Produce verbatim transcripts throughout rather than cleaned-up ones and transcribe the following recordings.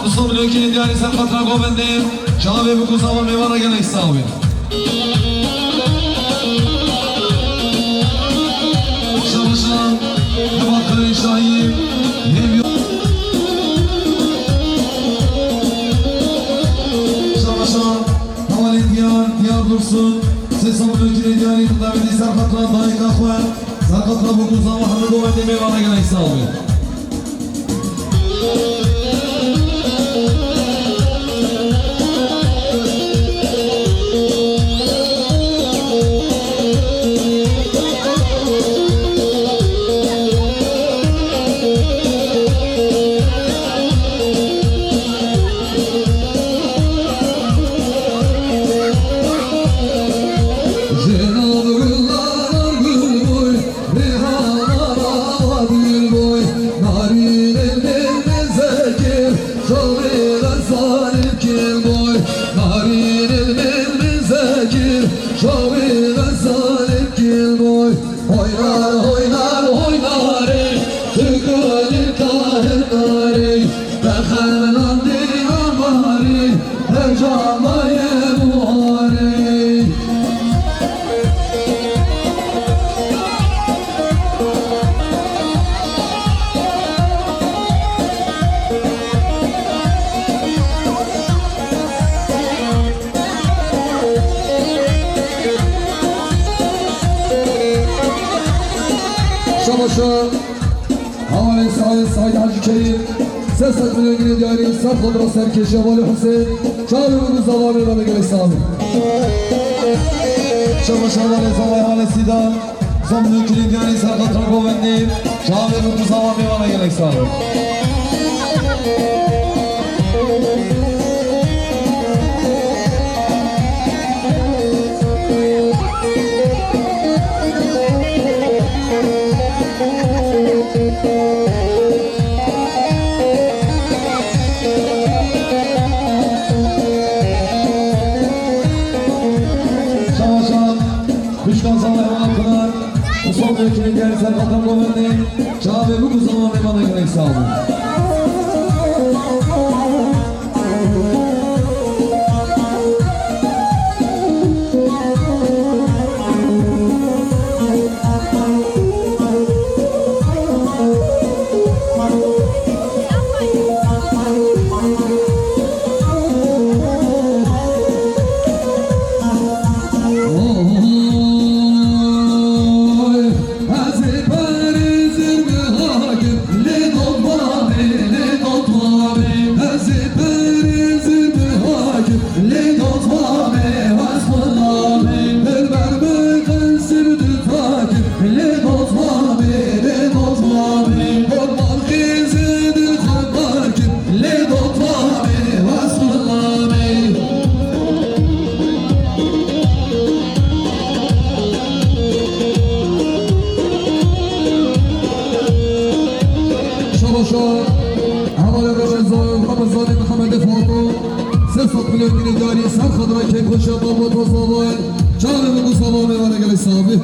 Mustafa Lökî diyarî ser qatra govendê. Çavê bikû zava mêvana gelek sağ bî. Şabaşa, Heval Xelîl Şahî, hêvî. Şabaşa, Hevalê diyar, diyar Dursun. Sê Mustafa Lökî diyarî, xidavêdî ser qatra dayika xwe. Ser qatra bikû zava hemû govendê mêvana gelek sağ bî. Jêna gullar gul boy, Rêhana dilboy, narînê dilê zekir, şavê xezalê kilboy, narînê dilê zekir, şavê xezalê kilboy. Hoynar, hoynar, hoynarê, tu gulê tahir narê, te xemlandê amarê, te camaye buharê. Şabaşa. Hevalê Saîd, Saîd Hacî Kerîm, sê sed milyon ginê diyarî, ser xwe ra serkêşiya Valî Husên, çavê min û zava mêvana gelek sağ bî. Şabaşa hevalê Zavay, hevalê Sîdan, zomnû kirî diyarî ser qatra govendî, çavê min û zava mêvana gelek sağ bî. Şabaşa, xwişka Zalê Heval Pınar, Mustafa Bey, Kirin Gel, Serkan Govendî, çavê bikû zava mêvana gelek sağ olun. Ez ê parêzir bihakim, lê dotmamê, lê dotmamê. Ez ê parêzir bihakim, lê dotmamê, wes xulamê. Dilber bi qesir dutakim, lê dotmamê, lê dotmamê. Dotmam xêze dil xwe parkim, lê dotmamê, wes xulamê. Şabaşa, hevalê Remezan, Remezanê Mihemedê Fato, sê sed milyon ginê diyarî, ser xwe ra keyfxweşiya babo to zavay, çavê min û zava mêvana gelek sağ bî.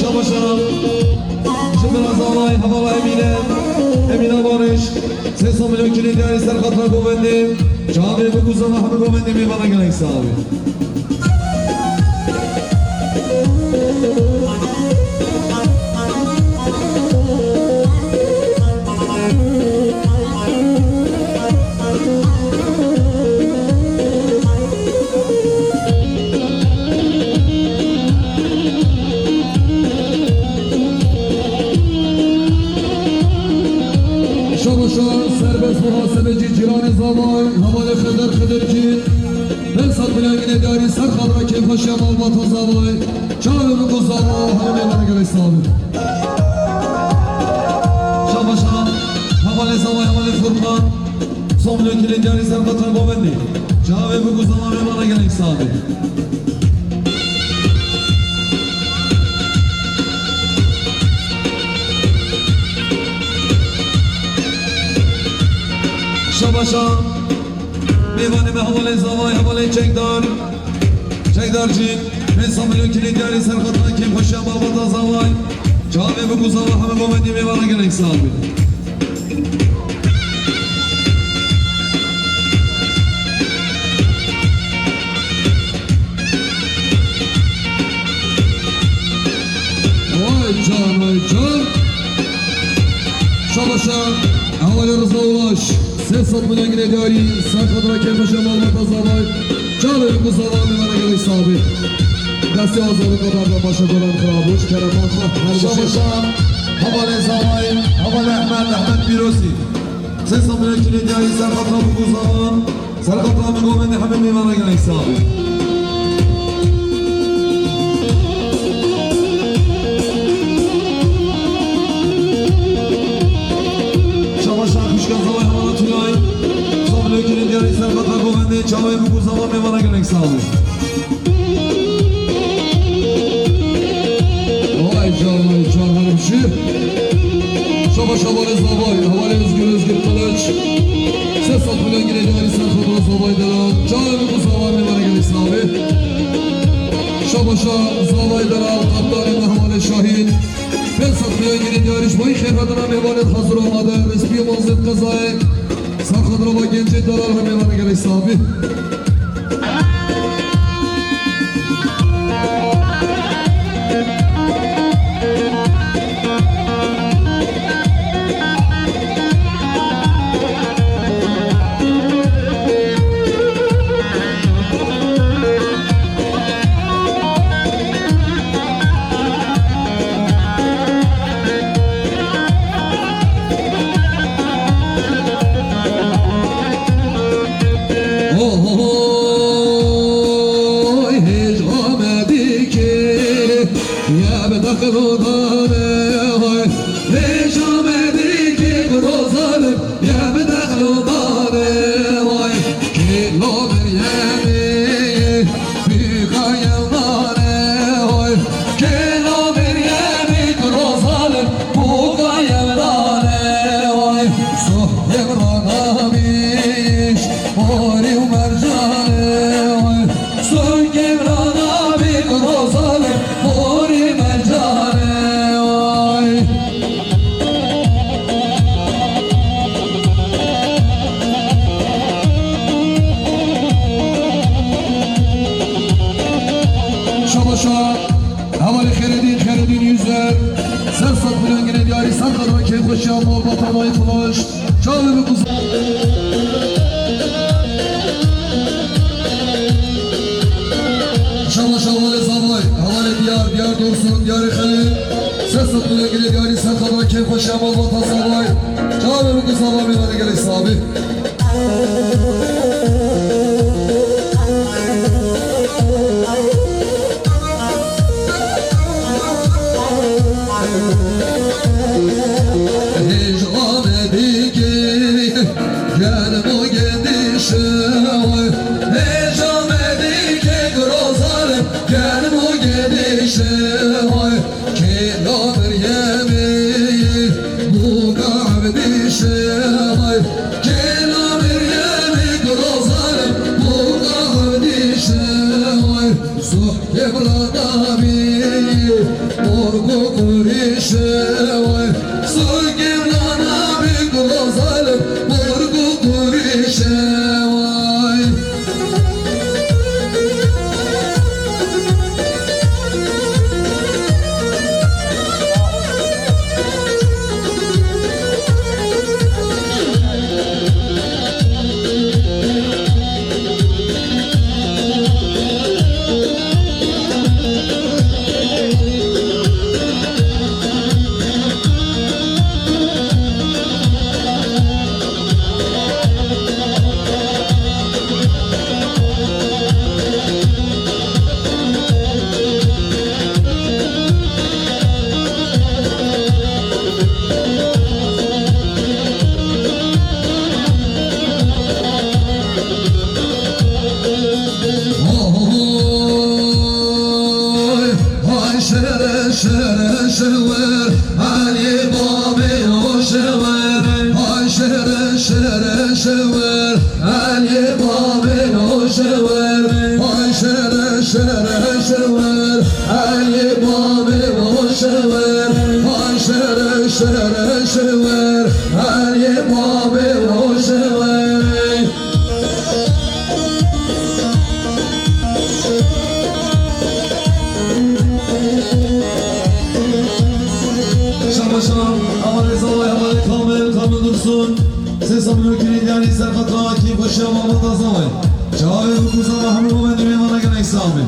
Şabaşa, ji bin Azalay, Hevala Emîne. Mîna Barış, sê sed milyon kîlî diyarî ser xatira govendê, çavê bikuzana hemî govendê mêvana gelek sax bî. Şabaşa serbest muhasebeci Cîranê Zavay, hevalê Xezer Xedircî, pênc sed milyon ginê diyarî ser xatira kêfxweşiya malbata Zavay, çavê bikuzana hemî mêvana gelek sax bî. Şabaşa hevalê Zavay, hevalê Furkan, sê sed milyon kîlî diyarî ser xatira govendê, çavê bikuzana mêvana gelek sax bî. Şabaşa mêvanê me hevalê Zavay, hevalê Çekdar, Çekdarcî, pênc sed milyon kîlî diyarî ser xatira kêfxweşiya malbata Zavay, çavê bikuzana hemî govendê mêvana gelek sax bî. Vay can, vay can. Şabaşa hevalê Rıza Ulaş, sê sed milyon ginê diyarî ser xatira kêfxweşiya malbata Zavay, çavê bikuzana mêvana gelek sax bî. Destê azadê me berdan başa dolan xirabûş, kerema xwe, her bişî. Şabaşa hevalê Zavay, hevalê Ehmed, Ehmed Pîrozî. Sê sed milyon kîlî diyarî ser xatira bikuzana, ser xatira min govendê hemî mêvana gelek sax bî. Şabaşa xwişka Zavay hevala Tulay, sê sed milyon kîlî diyarî ser xatira govendê, çavê bikuzana mêvana gelek sax bî. Vay can, vay can, her bişî. Şabaşa hevalê Zavay, hevalê Özgür, Özgür Kılıç. Sê sed milyon ginê diyarî ser xatira Zavay delal, çavê bikuzana mêvana gelek sax bî. Şabaşa Zavay delal, kaptanê me hevalê Şahîn. Pênc sed milyon ginê diyarî ji bo xêrhatina mêvanê hazir amade, rêspî mazin qezayê. Ser xatira va gencê delal hemî mêvana gelek sax bî. Oy, hêj Amedî kê, ye bi dexil û dane, oy, hêj Amedî kê, bi rozalim, ye bi dexil û dane, oy, kê lo Meryemê, bîka yewdane, oy, kê lo Meryemê, bi rozalim, bûka yewdane, oy, soh yewrana bîş. Morî û mercanê, oy, soy kevranabî, rozalê, morî mercanê, oy. Şabaşa, hevalê Xêredîn, Xêredîn Yüzer, ser sed milyon ginê diyarî, ser qadra keyfxweşiya malbata Mayî Flaş. Çavê min ku Şabaşa hevalê Zavay, hevalê Diyar, Diyar Dursun, Diyarê Xelîl. Ser sed milyon ginê diyarî, ser qadra keyfxweşiya malbata Zavay. Çavê min ku Zavay mêvanê gelek sax bî. Hêj Amedî kê, germ û gedîşe, hêj Amedî kê, rozalê, germ û gedîşe, kêla Meryemê, bûka Evdîşe, kêla Meryemê, rozalê, bûka Evdîşe, Suh kevra nabî, orgo kurîşe, suh kevra nabî, Şere şere şewer, Elî babê o şewer. Hay şere şere şewer, Elî babê o şewer. Hay şere şere şewer, Elî babê o şewer. Şabaşa, hevalê Zavay, hevalê Kamil, Kamil Dursun. Sê sed milyon kirî diyarî serqata kî başı malbata Zavay. Çavê û kuza Mahmud Hovendî mêvana gelek sax bî.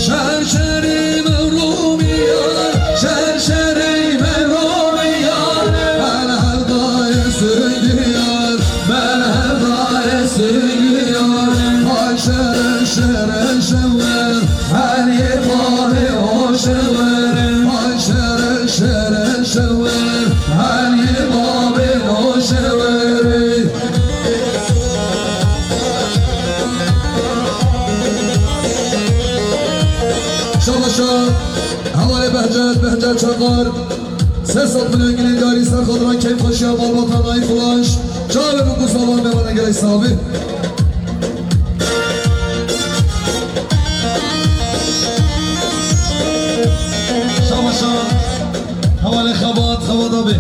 Şer şerî mevlûmiyan, şer şerî mevlûmiyan, merhebdayê Singiyar, merhebdayê Singiyar. Hay şere şere şewer, Elî babê o şewer. Hay şere şere şewer, Elî babê o şewer. Şabaşa, hevalê Behcet, Behcet Çakar. Sê sed milyon girîng diyarî ser xatira keyfxweşiya malbata Naîf Ulaş. Çavê bû ku salan mêvana gelek sax bî. Şabaşa, hevalê Xebat, Xebat abi.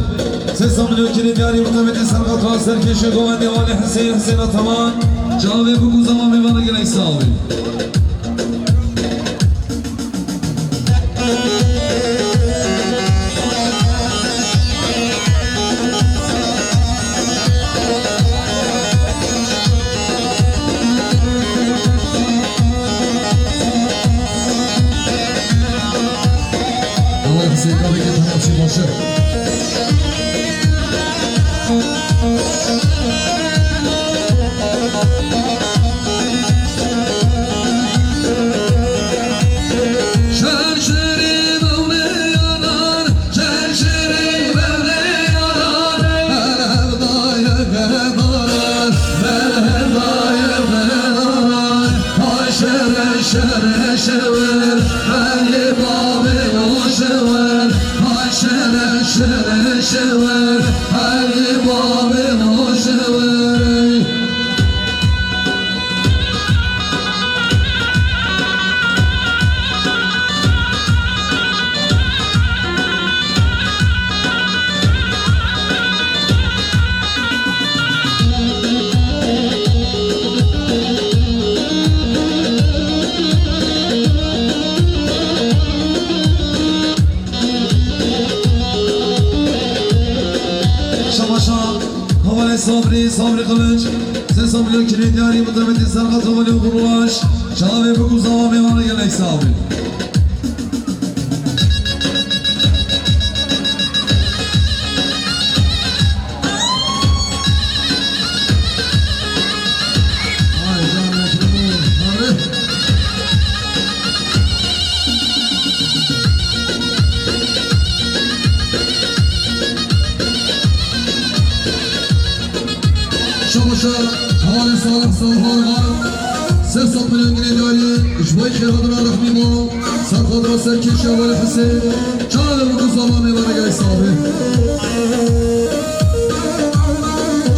Sê sed milyon kirî diyarî mutebetî serqat ra serkêşê govendê Walê Husên, Husên Ataman. Çavê bû ku zaman mêvana gelek sax bî. Hevalê Husên, gavekê temaşî baş e. Şer şerî mewlê yanan, şer şerî mewlê yanan, merhebdayê hedaran, merhebdayê hedaran. Hay şere şere şewer, Elî babê o şewer. Hay şere şere şewer, Elî babê o şewer. Şabaşa, hevalê Sabrî, Sabrî Kılıç. Sê sed milyon kirî diyarî mutebetî serqat hevalê Uğur Ulaş. Çavê bû ku zaman mêvana gelek sax bî. Şabaşa, hevalê Salih Salih Argan, sê sed milyon girê diyarî, ji bo xêr hatira rehmî bo, ser xatira serkêşiya Welî Husên, çavê bû ku zaman mêvana gelek sax bî.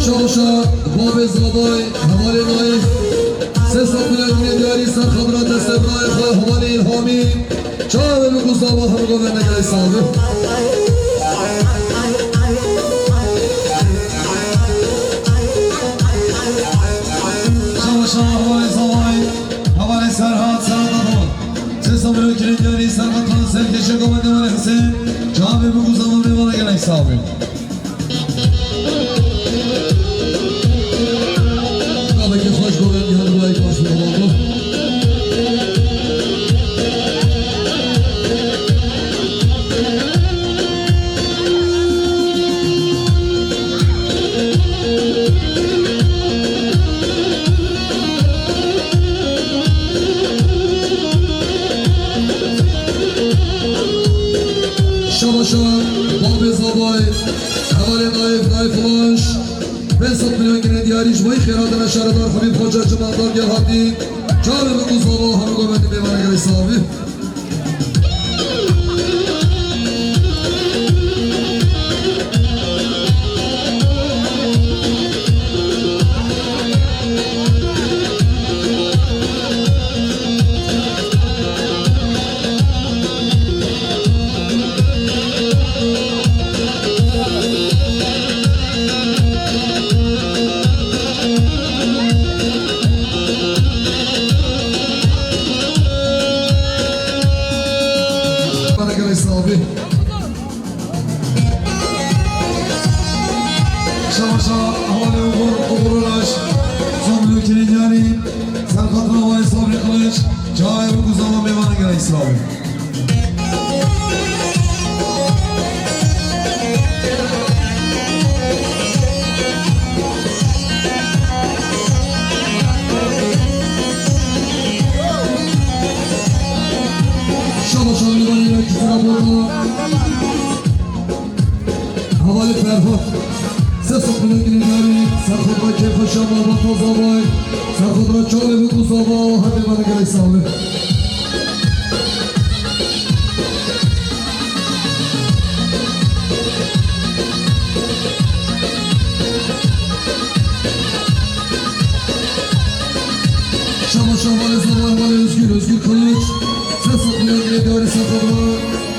Şabaşa, babê Zavay, hevalê Naîf, sê sed milyon girê diyarî, ser xatira destê birayê xwe, hevalê Îlhamî, çavê bû ku zaman hemû govendê gelek sax bî. Şabaşa hevalê Zavay, hevalê Serhat, Serhat Ataman. Sê sed milyon kirê diyarî Serhat Xan, serkêşê govendê Welî Husên. Çavê bû ku zaman mêvana gelek sax bî. Gavekî xweş govendî hemû layîk baş bû. Sed milyon gine diyarî ji bo xêra dine şaredar Habîb Xoca Cima Dar gel hatî. Çavê min ku zava hemû gometî mêvanê gelê savî. Bana gelê savî. Şabaşa hevalê Ugur, Ugur Ulaş, Samî Kilînyarî, Serhat Rawayê Sabrî Kılıç, çayê û guzama mêvanê gelek slavê. Şabaşa mêvanê gelek slavê. Hevalê Ferhat. Sesa Pulengilî Darî, Serxotra Keyfeşa Malbata Zavay, Serxotra Çalê Bikû Zava, hemê me gelek sağ olun. Şama Şamalê Zavay, Hevalê Özgür, Özgür Kılıç, Sesa Pulengilî Darî, Serxotra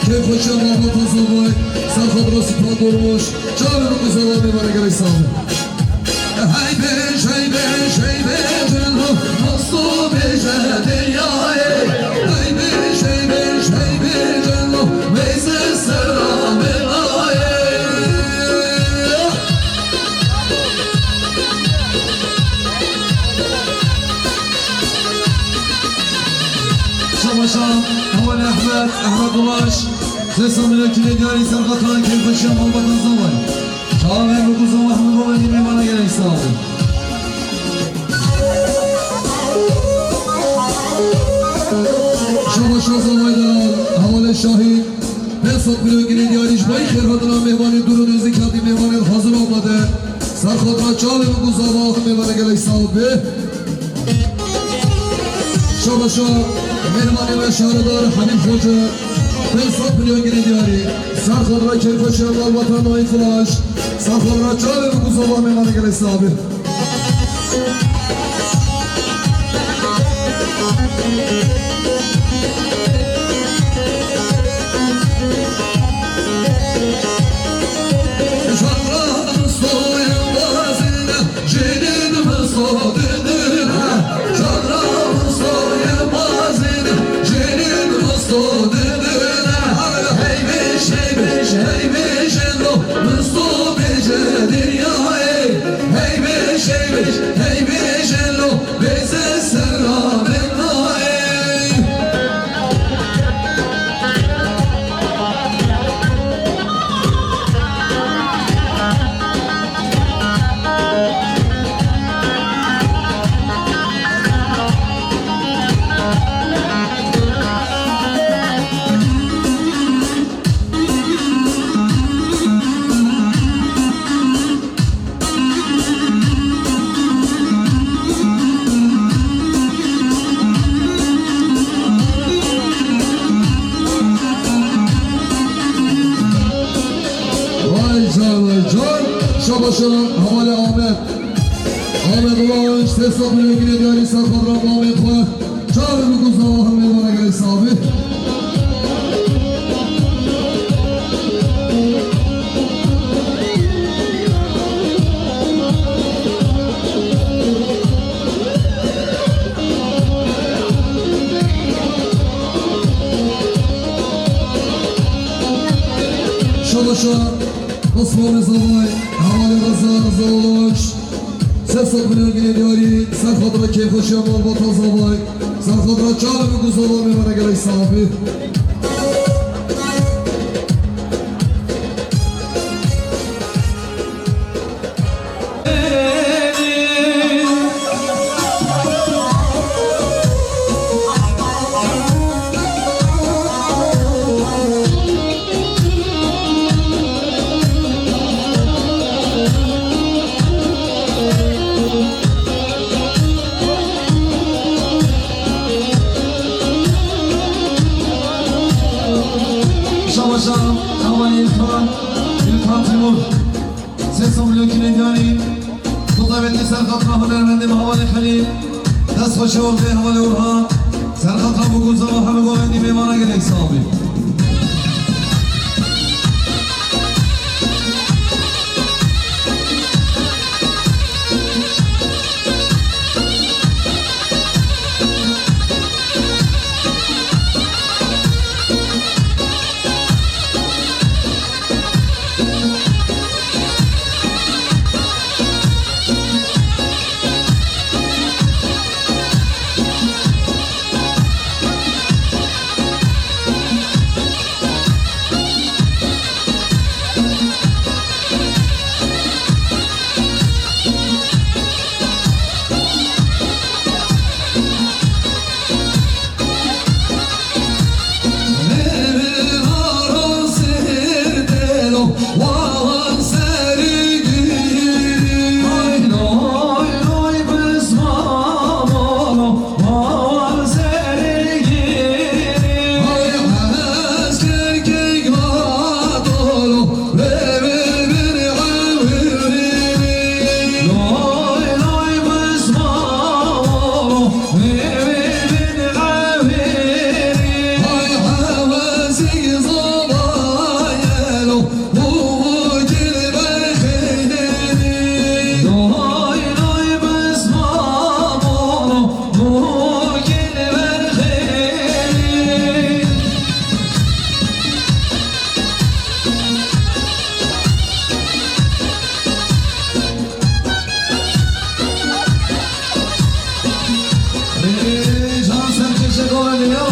Keyfeşa Malbata Zavay, Serxotra Sipa Dormuş, Çavê min ku zelamê me re gelek sağ be. Hey bêj, hey bêj, hey bêj, no, no, so bêje dinyayê. Hey bêj, hey bêj, hey bêj, no, veyse sera me nayê. Şamaşa, Hevalê Ehmed, Ehmed Ulaş, Sesa Milletçi Diyarî Serxotra Keyfeşa Malbata Zavay. Çavê min ku zava hemû romanî mêvana gelek sağ olun. Şama Şazavayda, Hevalê Şahî, pênc sed milyon ginê diyarî ji bo xêrhatina mêvanê dûr û nêzîk hatî mêvanê hazir amade. Serxotra Çavê min ku zava mêvana gelek sağ be. Şabaşa mêvanê me şaredar Habîb Xoce, pênc sed milyon ginê diyarî, Serxotra Keyfeşa Malbata Naîf Ulaş, Serxotra Çavê min ku zava mêvanê gelek sağ be. Vay can, vay can. Şabaşa Hevalê Ahmet. Ahmet Ulaş, Sesa Pulengilê Diyarî Serxotra Mamê xwe. Çavê min ku zava hemê vana gelek sağ be. Şabaşa Osmanê Zavay, Hevalê Reza, Reza Ulaş. Sesa Pulengilê Diyarî, Serxotra Keyfeşa Malbata Zavay, Serxotra Çavê min ku zava mêvana gelek sağ be. Hevalê Îlkan, Îlkan Timur. Sê sed milyon kînê diyarî. Bi taybetî ser xatira hunermendê me hevalê Xelîl. Dest xweş û bê hevalê Orhan. Ser xatira Bûk û Zava hemî govendî mêvana gelek sax bî. Ê, can serkêşê govendê ya.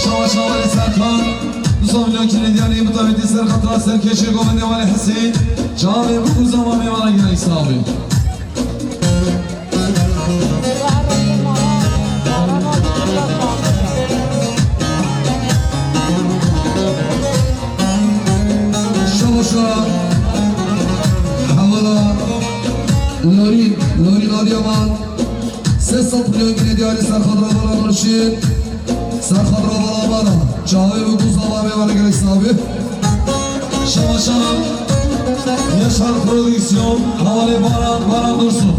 Şawa şawa li Serkan. Du sed milyon kînê diyarî bi taybetî ser xatira serkêşê govendê Walê Hesên. Çavê Bûk û Zava mêvana gelek sax bî. Şabaşa hevala Lorin, Lorin Adıyaman. Sê sed milyon kînê diyarî ser xatira hevala Nurşîn. Ser xatira hevala Amara. Çavê Bûk û Zava mêvana gelek sax bî. Şabaşa Yaşar Prodüksiyon, hevalê Baran, Baran Dursun.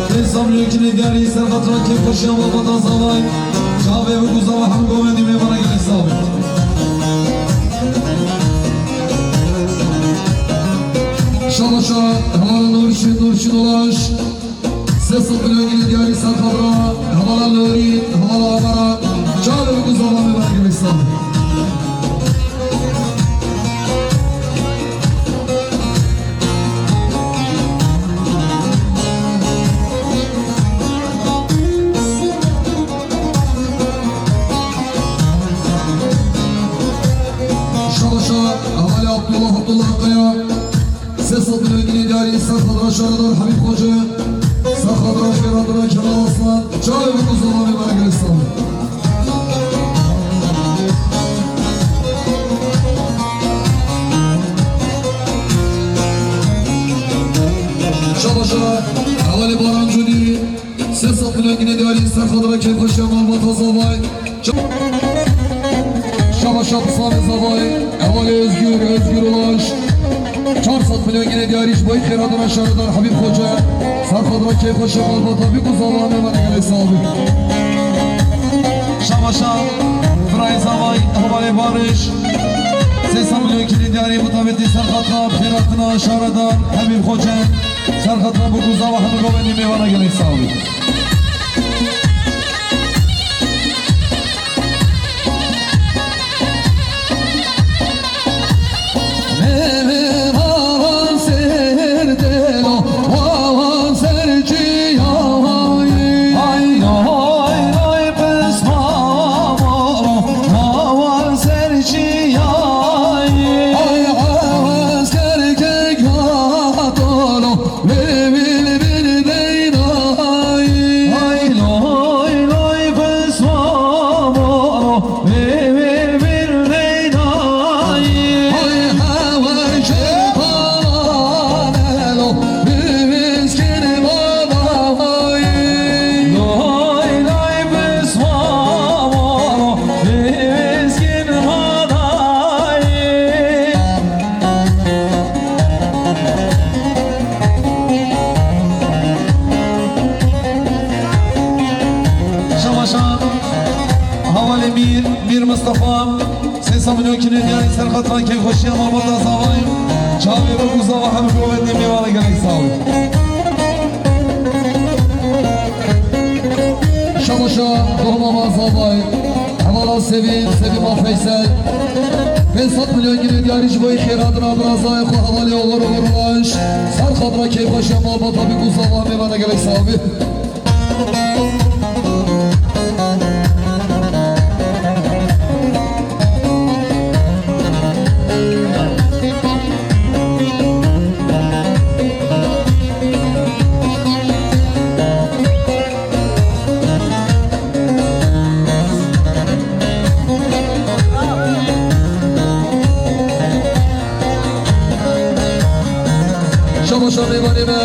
Pênc sed milyon kînê diyarî ser xatira kêfxweşiya malbata Zavay. Çavê Bûk û Zava hemî govendî mêvana gelek sax bî. Şabaşa hevala Nurşîn, Nurşîn Ulaş. Sê sed milyon kînê diyarî ser xatira hevala Lorî, hevala Amara. Çavê Bûk û Zava mêvana gelek sax bî. Şabaşa hevalê Abdullah, Abdullah Kaya. Sê sed milyon kînê diyarî ser xatira şaredar Habîb Xoce, ser xatira şêra dira Kemal Aslan, çavê Bûk û Zava mêvana gelek sax bî. Şabaşa hevalê Baran Cudî. Sê sed milyon kînê diyarî ser xatira kêfxweşiya malbata Zavay. Ça-, şabaşa bi savê Zavay. Hevalê Özgür, Özgür Ulaş. Çar sed milyon kînê diyarî ji bo xêra dira şaredar Habîb Xoce. Ser xatira kêfxweşiya malbata Bûk û Zava mêvana gelek sax bî. Şabaşa birayê Zavay, hevalê Barış. Sê sed milyon kînê diyarî bi taybetî ser xatira xêra dira şaredar Habîb Xoce. Ser xatira Bûk û Zava hemî govendî mêvana gelek sax bî. Milyon kinê diyarî ser xatira keyfxweşiya malbata zavayê. Çavê bi ku zava hemû govetê mêvane gelek sağ ol. Şabaşa dohma ma zavayê. Hevala Sevî, Sevî ma Feysel. Pênc sed milyon kinê diyarî ji bo xêr hatina birazayê xwe hevalê Oğur Oğur Ulaş. Ser xatira keyfxweşiya malbata bi ku zava mêvane gelek sağ ol. Şabaşa mêvanê me,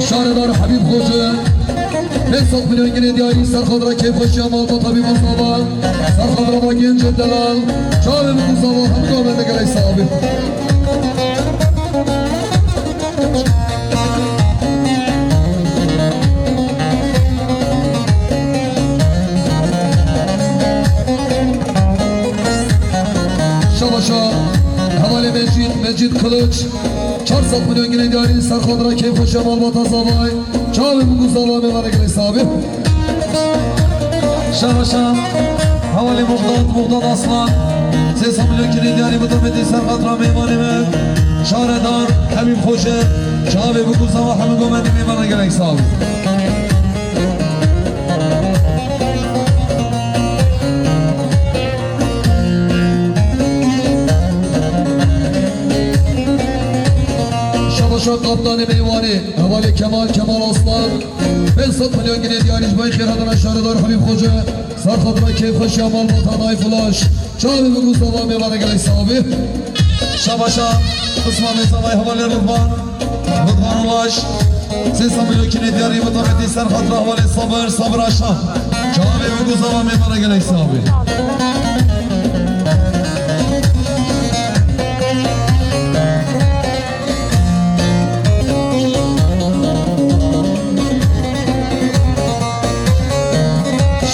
şaredar Habîb Xoce, pênc sed milyon ginê diyarî ser xatira keyfxweşiya malbata Habîb Mustafa, ser xatira me gencê delal, çavê min Mustafa, hemû me gelek sax bî. Şabaşa, hevalê Mecîd, Mecîd Kılıç, çar sed milyon ginê diyarî ser xatira keyfxweşiya malbata zavay, çavê min ku zava mêvanê gelek sax bî. Şabaşa, hevalê Muxdat, Muxdat Aslan, sê sed milyon ginê diyarî bi tametî ser xatira mêvanê me, şaredar Habîb Xoce, çavê min ku zava hemû gometê mêvanê gelek sax bî. Şabaşa kaptanê mêvanê, hevalê Kemal, Kemal Aslan. Pênc sed milyon ginê diyarî ji bo xêr hatina şaredar Habîb Xoce. Ser xatira keyfxweşiya malbata Naif Ulaş. Çavê min ku zava mêvanê gelek sax bî. Şabaşa, qisma mêzavay hevalê Rıdvan. Rıdvan Ulaş. Sê sed milyon kinê diyarî bi tametî ser xatira hevalê Sabir, Sabir Aşam. Çavê min ku zava mêvanê gelek sax bî.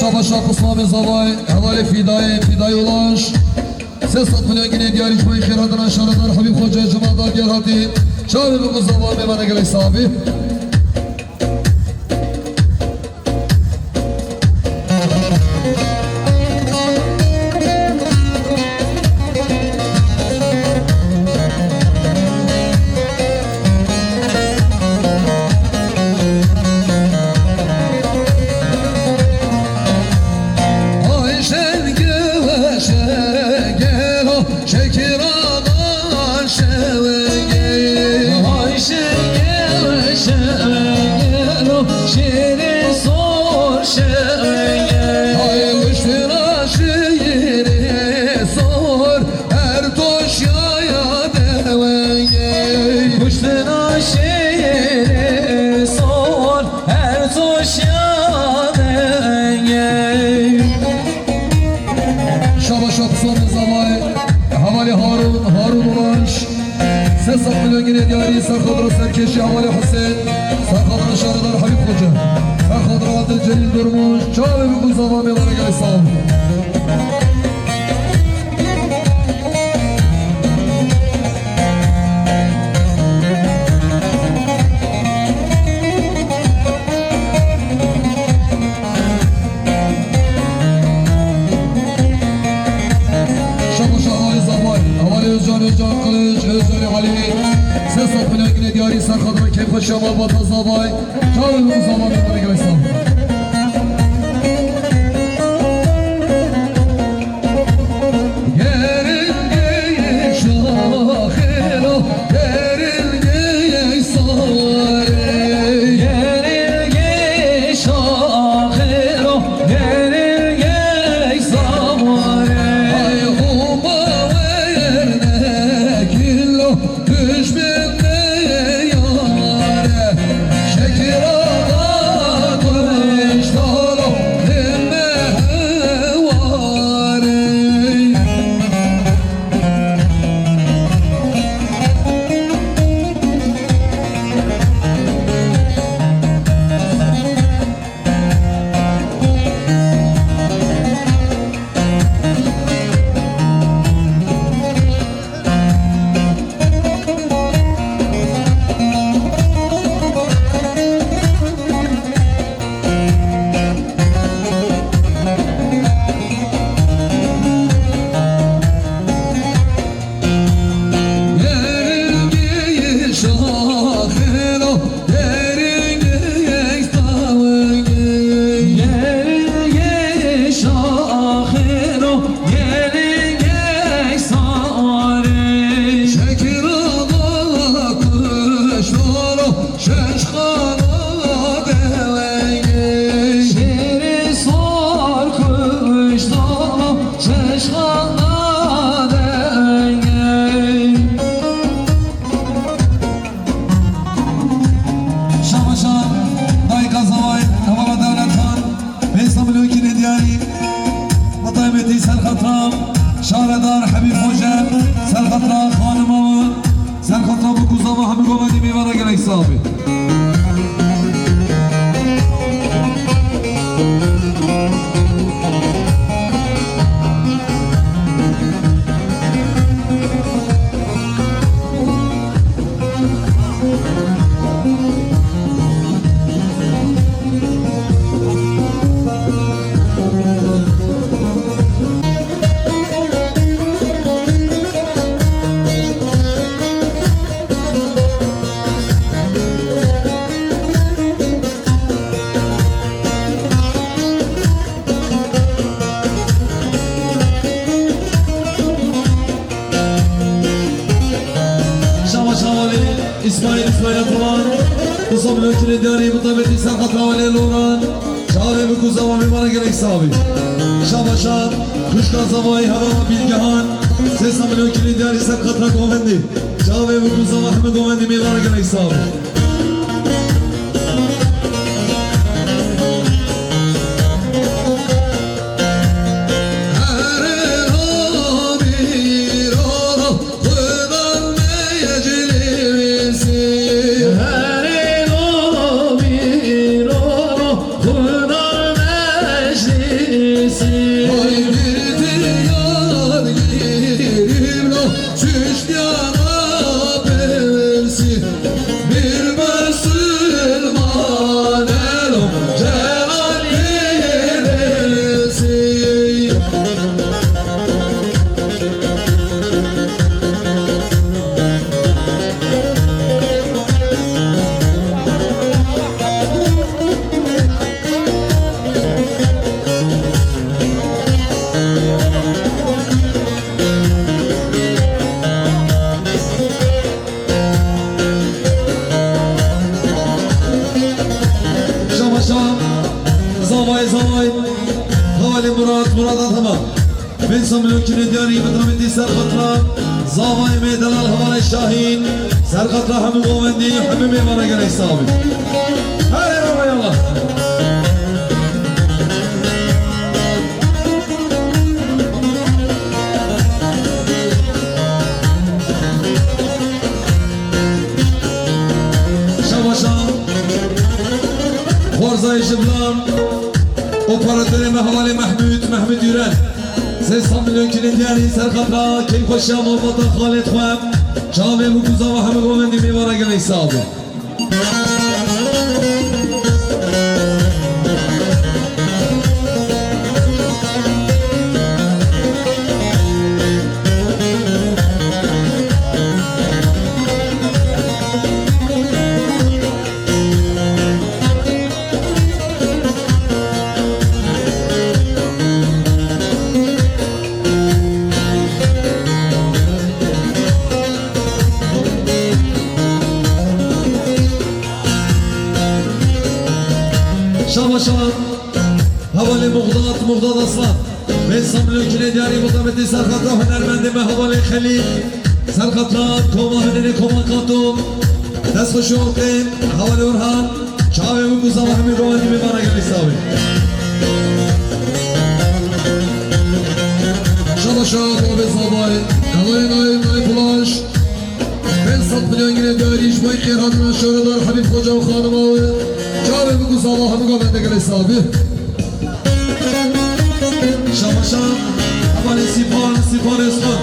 Şabaşa qisma mêzavay, hevalê Fîdayê, Fîdayê Ulaş. Sê sed milyon ginê diyarî ji bo xêr hatina şaredar Habîb Xoce, Cuma Dagiyar hatî. Çavê min ku zava mêvanê gelek sax bî. Ayşe gel, Ayşe gel, o Şekira da şevge. Ayşe gel, Ayşe gel, o şirin sor şevge. Ay kuştuna şirin sor, her toş yaya devge. Kuştuna şirin sor, her toş yaya devge. Şabaşa qisma mêzavay, hevalê Harun, Harun Ulaş. Sê sed milyon ginê diyarî ser xatira serkêşî hevalê Husên, ser xatira şaredar Habîb Xoce, ser xatira Abdülcelîl Durmuş, çavê min ku zava mêvanê gelek sax bî. Şabaşa hevalê Zavay, hevalê Özcan, Özcan Kılıç, Özcan Halî, sê sed milyon ginê diyarî ser xatira keyfxweşiya malbata Zavay, çavê min ku zava mêvanê gelek sax bî. Gerin geyin şaxêlo, gerin geyin sarê. Gerin geyin şaxêlo, gerin geyin sarê. Ay huma wernekilo, düşmün de yare. Şekil ağa Gelek sağ ol. Şaba şavalê İsmail, İsmail Ataman, Kuzam Lökülü Diyarî, Mutabeti Serhat Havalê Loran, Çavê bi Kuzama Mîmara gelek sabî. Şaba şa, Kuşka Zavayî Hevara Bilgehan, Sesam Lökülü Diyarî Serhat Rakovendî, Çavê bi Kuzama Hemi Govendî Mîmara gelek sabî. Çiştiyana persi, bir Müslüman elo, cemal persi. Şama şam, zavay zavay. Havale Murat, Murat Atama. Ben Samilo Kinediyari, Mutameti Serkatra, zavay me delal Havale Şahin, Serkatra hemû govendî, hemû mêvana gelek sağ bin. Hare rava yallah. Şabaşa, Xwarzayê Jiblan, operatorê me Hevalê Mehmûd, Mehmûd Yüren. Sê sed milyon kilî diyarî ser xatra, keyfxweşiya malbata xalê xwe, çavê û kuza we hemû govendî mêvana gelek sağ bin. Şaba şaba. Hevalê Muxdat, Muxdat Aslan. Vê samlokine diyarî mutabetî serxatra hunermendê me Hevalê Xelîl. Serxatra koma hunerê koma Katom. Dest xweş olqê. Hevalê Orhan. Çavê wî ku zava hemî rovanî mêvana gelî savê. Şaba şaba bê zavay. Hevalê Nail, Nail Pulaş. Pênc sed milyon gine diyarî ji bo xêr hatina şoredar Habîb Xoca û xanima wê. Çavê bi ku zava hemû govende gelê sabî. Şamaşa, hevalê Sîpan, Sîpan Özkan.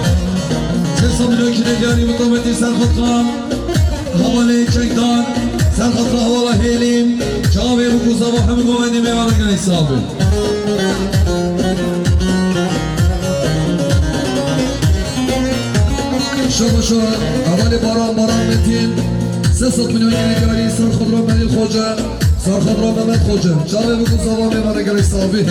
Sê sed milyon gine diyarî mutabetî serxatra. Hevalê Çekdar, serxatra hevala Hêlîm. Çavê bi ku zava hemû govendî mêvana gelê sabî. Şaba şaba, hevalê Baran, Baran Metin, sê sed milyon gine diyarî, serxatra Melîl Xoce, serxatra Mehmet Xoce. Çavê bi ku zava mêvana gelek sabî.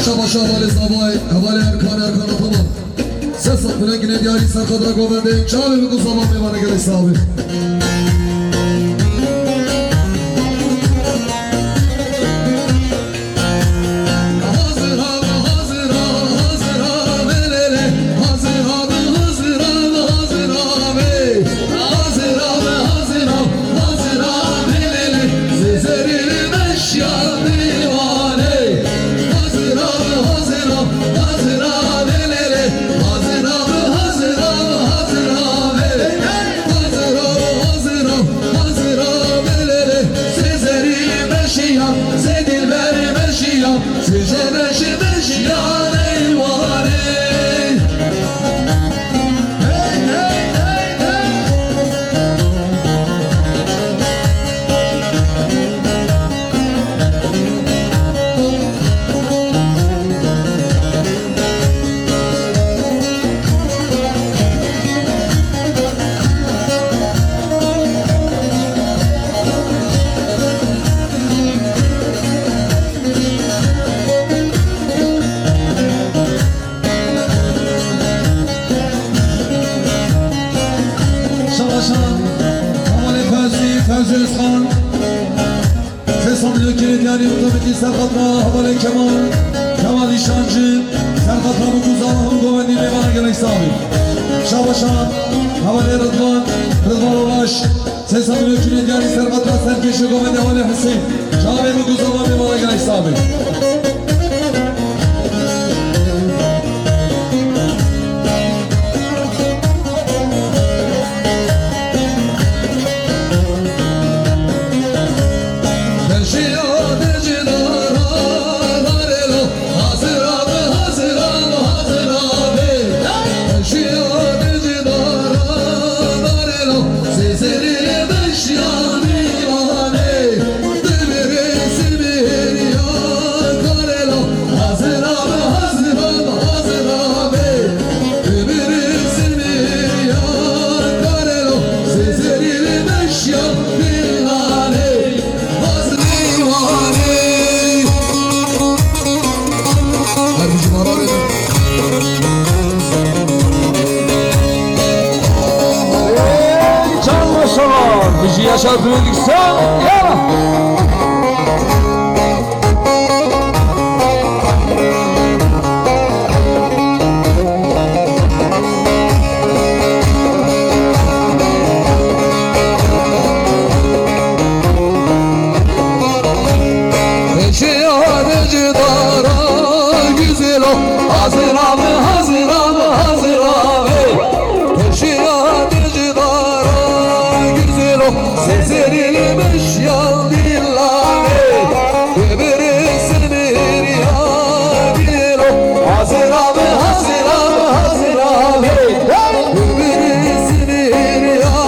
Şaba şaba, hevalê Zavay, hevalê Erkan, Erkan Ataman. Sê sed milyon gine diyarî serxatra govendê, çavê bi ku zava mêvana gelek sabî. Hazir abi, hazir abi, hazir abi, lele. Hazir abi, hazir abi, hazir abi. Hazir abi, hazir abi, hazir abi, lele. Zezerî beş ya divane. Şabaşan, hevalê Fevzî, Fevzî Özkan. Sê sed milyon kirê diyarî mutabîkî serxatra hevalê Kemal, Kemal Nîşancî, serxatra Bikûza hemû govendî mêvana gelek sabî. Şabaşan, hevalê Ridvan, Ridvan Ulaş. Sê sed milyon kirê diyarî serxatra serkêşê govendî hevalê Husên. Çavê Bikûza mêvana gelek sabî. Can maşallah, bizi yaşatmak istiyor. Ya. Eşya de cidara güzel o. Hazır abi, hazır abi, hazır abi. Eşya de cidara güzel o. Sezerili meşya dillane. Öbürü sınır ya güzel o. Hazır abi, hazır abi, hazır abi. Öbürü sınır ya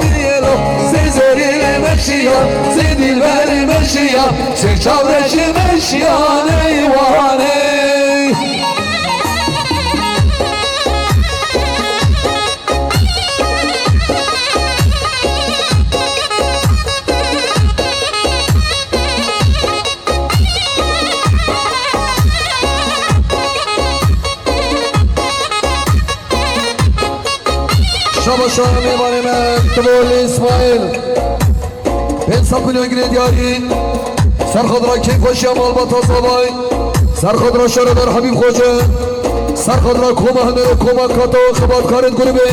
güzel o. Sezerili meşya, se dilber meşya. Sê çavreşê meşiyan eywanê. Şabaşa mêvanê me, Tivoli Îsmaîl. Pênc sed milyon girê diyarî. Serxadra keyfxweşiya malbata Zavay. Serxadra şaredar Habîb Xoce. Serxadra koma hunero, koma kato, xebatkarên grûbê.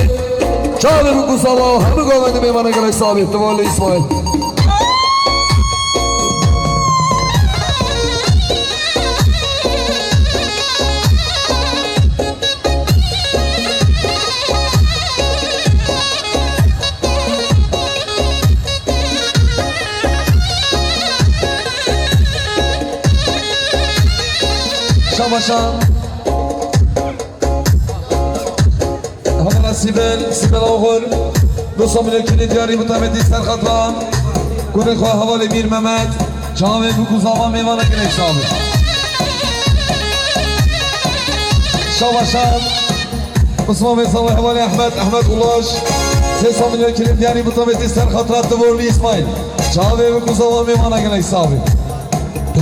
Çavê min ku Zava hemû govendê mêvana gelek sabî. Tivoli Îsmaîl. Şabaşa. Hevala Sîbel, Sîbel Oxur. Du sed milyon kirê diyarî mutabîkî serxatra. Kurê xwe hevalê Mîr Mehmet. Çavê ku Zava mêvana gelek sabî. Şabaşa. Mismamê Zava hevalê Ehmed, Ehmed Ulaş. Sê sed milyon kirê diyarî mutabîkî serxatra Tivoli Îsmaîl. Çavê ku Zava mêvana gelek sabî.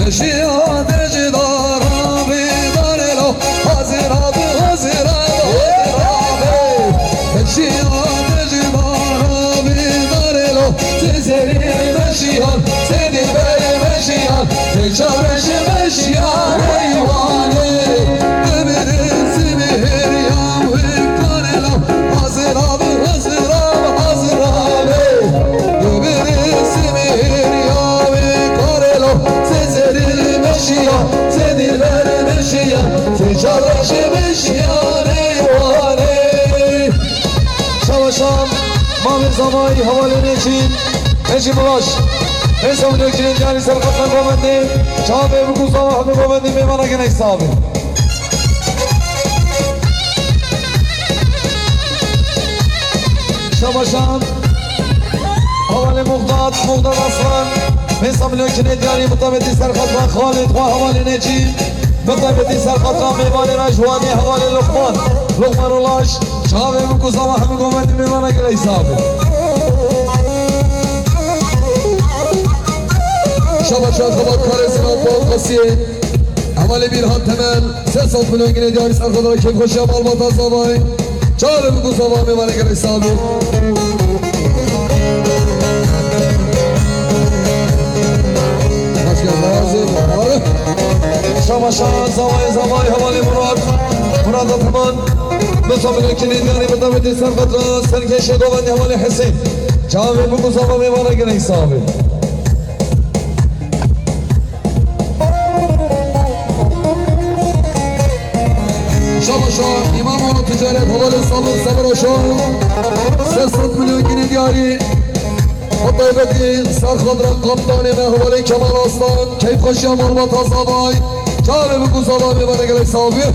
Peşiya deji dara bê darelo, hazira be, hazira be, hazira be. Peşiya deji dara bê darelo, sezeri meşiyan, sedi beri meşiyan, seçareşi meşiyan, eyvane. Ömrü simir ya, wektarelo, hazira be, hazira be, hazira be. Ömrü simir ya, wektarelo, Sezerî meşiya, sedî ber meşiya, seçareşê meşiya neywanê. Şabaşa, mamê Zavayî hevalê Necî, Necî Mulaş. Hêsa milyonkînê diyarî ser qatran govendê, çavê biku zava hemû govendî mêvana gelek sax bî. Şabaşan, hevalê Muxdat, Muxdat Aslan, hêsa milyonkînê diyarî mitabetî ser qatran Xalid, xwe hevalê Necîb. Bi taybetî ser xatira mêvanê me ji Wanê hevalê Luqman. Luqman Ulaş, çavê min ku zava hemû govendî mêvana gelek sax be. Şaba şaxebatkarê Sinan Bal Qasiyê, hevalê Bîrhan Temel, sê sed milyon ginê diyarî ser xatira kêfxweşiya malbata zavayê. Çavê min ku zava mêvanê gelek sax be. Hoş geldin. Şamaşa zavayê zavayê hevalê Murat. Murat Ataman. Mesa milekî nêdîyanê bi dawetê ser xatra serkêşê govendê hevalê Hesên. Çavê min ku zava mêvana gelek sax be. Şamaşa, Îmamoğlu Ticaret, hevalê Sabir Sabir Aşar, sê sed milyon ginê diyarî. Bi taybetî ser xatra kaptanê me, hevalê Kemal Aslan, keyfxweşiya malbata zavay, çavê min ku zava mêvana gelek sax be.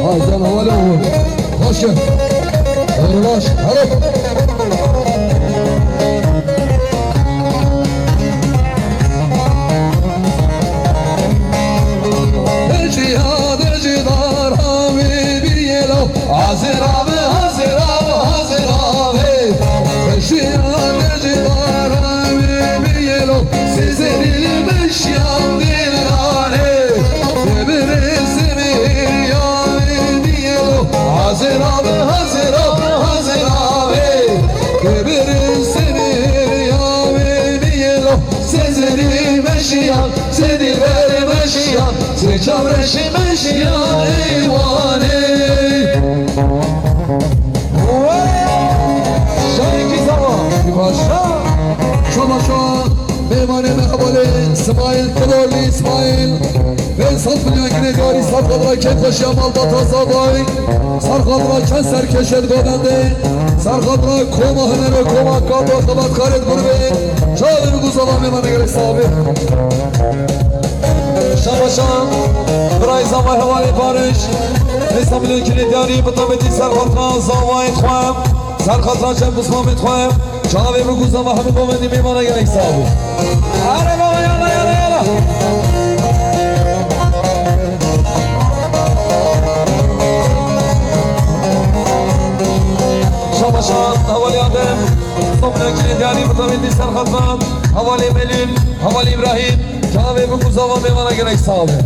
Hay can, hevalê Oğuz. Hoş gel. Doğru baş. Hadi. Hazır abi, hazır abi, hazır abi. Beşiyan cidara ve bir yelo, sizleri beşiyan dirane. Debre seni ya bir yelo. Hazır abi, hazır abi, hazır abi. Debre seni ya bir yelo, sizleri beşiyan, seni ver beşiyan, seçam reşi beşiyan eyvane. Şahîkî zava. Başla. Şamaşa. Mêvanê me hevalê Smaîl, Kilorlî Smaîl. Pênc sed milyon ginê diyarî ser xatra kêfxweşiya malbata zavay. Ser xatra çend serkêşê govendê. Ser xatra koma hunerê, koma kata xebatkarê gurbê. Çavê min ku zava mêvanê gelek sax be. Şamaşa, birayê zavay hevalê Barış. Hêsa milyon ginê diyarî bi taybetî ser xatra zavayê xwe. Ser xatra çend pismamê xwe. Çavê min ku zava hemû govendî mêvana gelek sax be. Are baba, yala, yala, yala. Şamaşa, hevalê Adem. Hêsa milyon ginê diyarî bi taybetî ser xatra hevalê Melîl, hevalê Îbrahîm. Çavê min ku zava mêvana gelek sax be.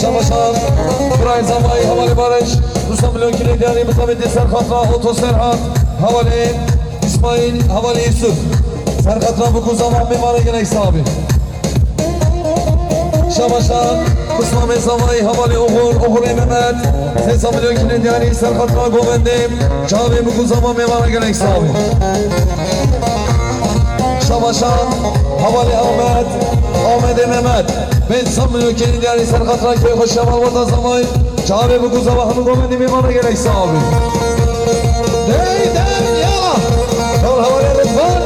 Şamaşan, Brian Zamay, hevalê Barış, Musa Milyon Kilê Diyarî, Musa Bedî Serhat, Rahoto Serhat, hevalê İsmail, hevalê Yusuf. Serhat Rabu ku zava mêvana gelek sax be. Şamaşan, Usman Mezavay, hevalê Oğur, Oğurê Mehmet. Hêsa milyon kinê diyarî ser xatira govendê. Çavê min ku zava mêvana gelek sax be. Şamaşan, hevalê Ahmet, Ahmedê Mehmet. Hêsa milyon kinê diyarî ser xatira keyfxweşiya malbata zavay. Çavê min ku zava hemû govendî mêvana gelek sax be. Dey, dey, yala. Çal hevalê Rıdvan.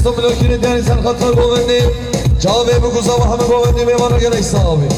Milokînê diyanî ser xatir govendî. Çavê bikûza ve heme govendî mêvana gelek sax bî.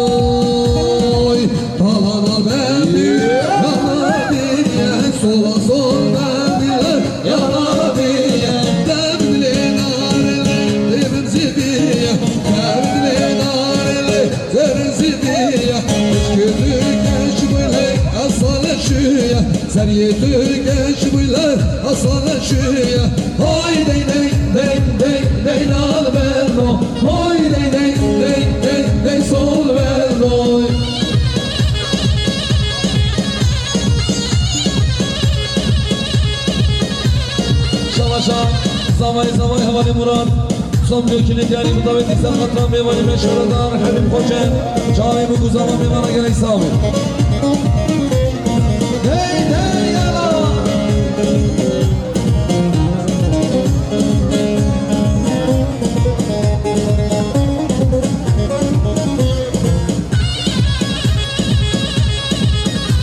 Oy, talana bendî, yana diye, sola sol bendî, yana diye, devlê narê, devim zidiye, devlê narê, zerim zidiye, eşkê tu geç bile, asale şiye. Seriyê tu geş bûyle asale şiye. Hay dey dey dey dey dey nal verno. Hay dey dey dey dey dey sol verno. Şabaşa, zavay zavay hevalê Murat. Som göküne gelî mutaveti sen xatran bêvanî meşaradar Hebîb Xoçe. Çavê bikûza ve mêvana gelek sax bî. Hey, hey, yala.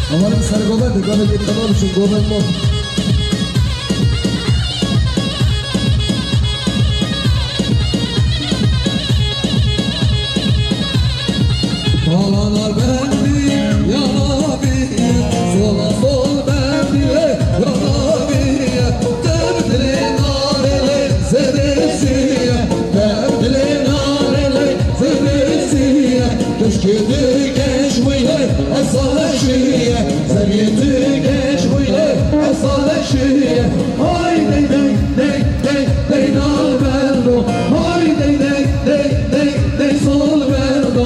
Hevalê ser govend, govend yê temam şûn, govend mo. Talana bendî, yana bî, sola sol bendî, yana bî, dev dilê narê lê zerê şiye, dev dilê narê lê zerê şiye, keşkê tu geş bûyle asale şiye, seriyê tu geş bûyle asale şiye. Hay dey dey dey dey dey nal verdo. Hay dey dey dey dey dey sol verdo.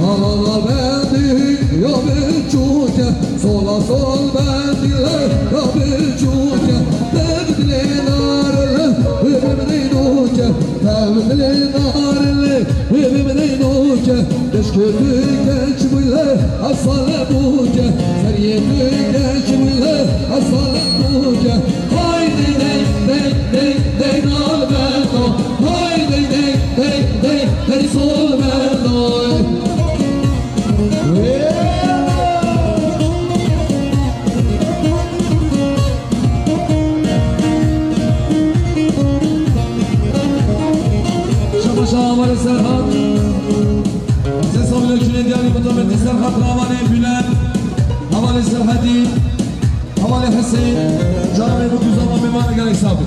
Hala bendî ya biçûke, sola sol bendî le ya biçûke. Dev dilê narê le, bibim neynoke. Dev dilê narê le, bibim neynoke. Keşkê tu geş bûyle asale bûke, seriyê tu geş bûyle asale bûke. Hay dey dey dey dey dey nal verdo. Hay dey dey dey dey dey sol verdo. Şabaşa hevalê Serhat. Sesa milokînê diyanî mutaveti Serhat, hevalê Bülent, hevalê Serhatî, hevalê Hesên, çavê bikûza ve mêvana gelek sax bî.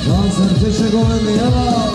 Can serkeşe govende, yala.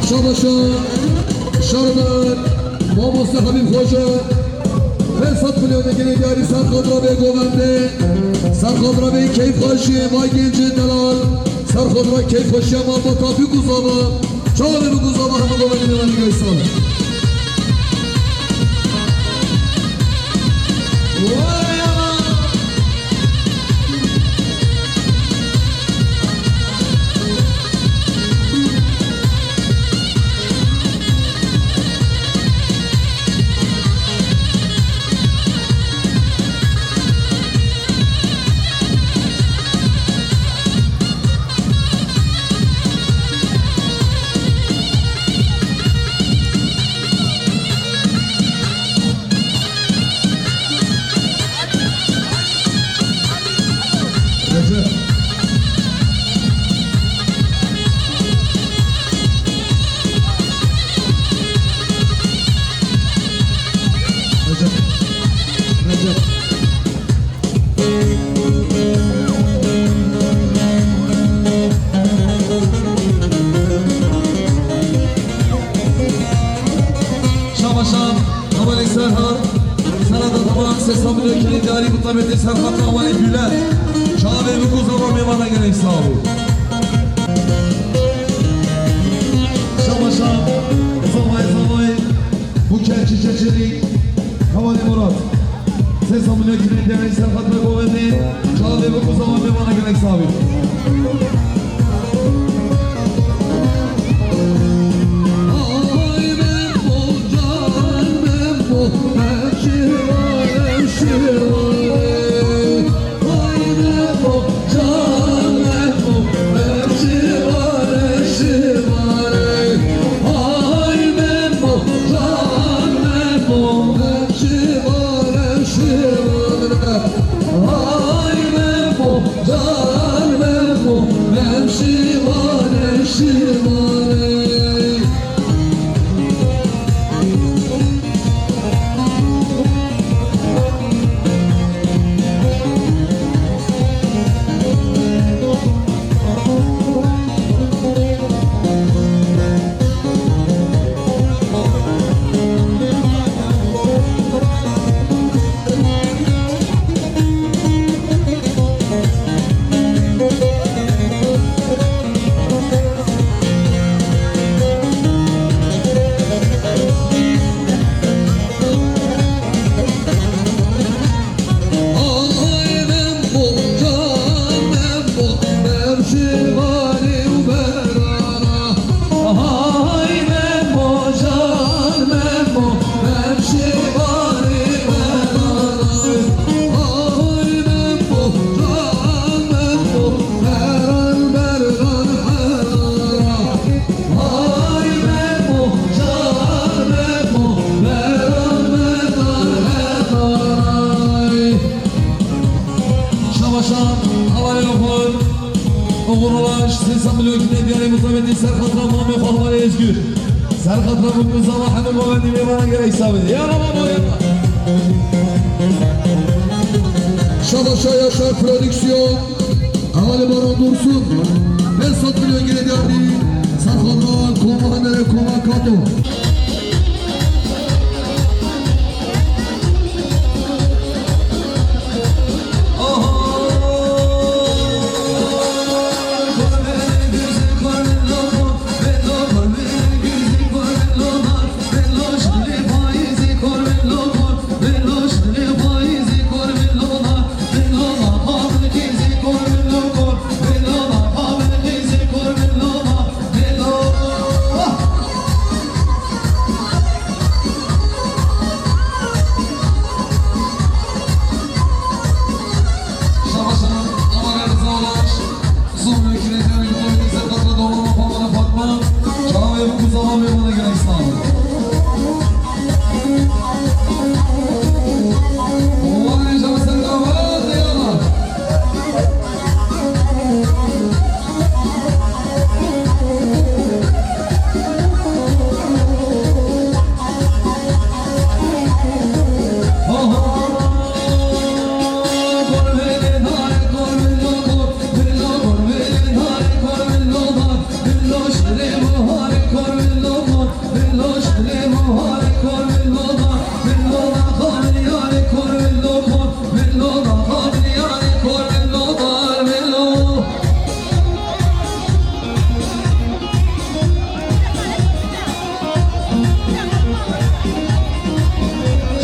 Şabaşa, şarlar, mamoste Habib Hoca, her sat milyonê gelê diyarî ser xatir vê govendê, ser xatir vê keyfxweşiyê, vay gencê delal, ser xatir keyfxweşiya malbata bikuzava, çavê bikuzava hemû govendê mêvanê gelê sal. Şabaşa, hevalê Serhat, Serhat Ataman, sê sed milyon gelê diyarî bi taybetî Serhat hevalê Bülent. Çavê bikuzava mêvana gelek sağ ol. Şabaşa, zavay zavay, bu keçi çeçerik, hevalê Murat. Sê sed milyon gelê diyarî Serhat ve govendê, çavê bikuzava mêvana gelek sağ ol. Diyarê Mutabetî ser xatira mamê xwe Hevalê Êzgûr. Ser xatira Mukuzava hemû mavendî mêvanan gere hesabê. Ya Rab, ya Rab. Şabaşa Yaşar Prodüksiyon. Hevalê Baran Dursun. Pênc sed milyon gere diyarî. Ser xatira koma Henerê koma Kato.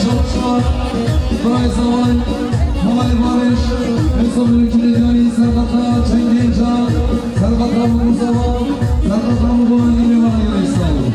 Şor, şor, Prize One, Hevalê Barış, Enso Mülkülü Diyarî, Serqata Çengenca, Serqata Mukuzava, Serqata Mukuzava, Yirmi Vara Yirmi Sağ olun.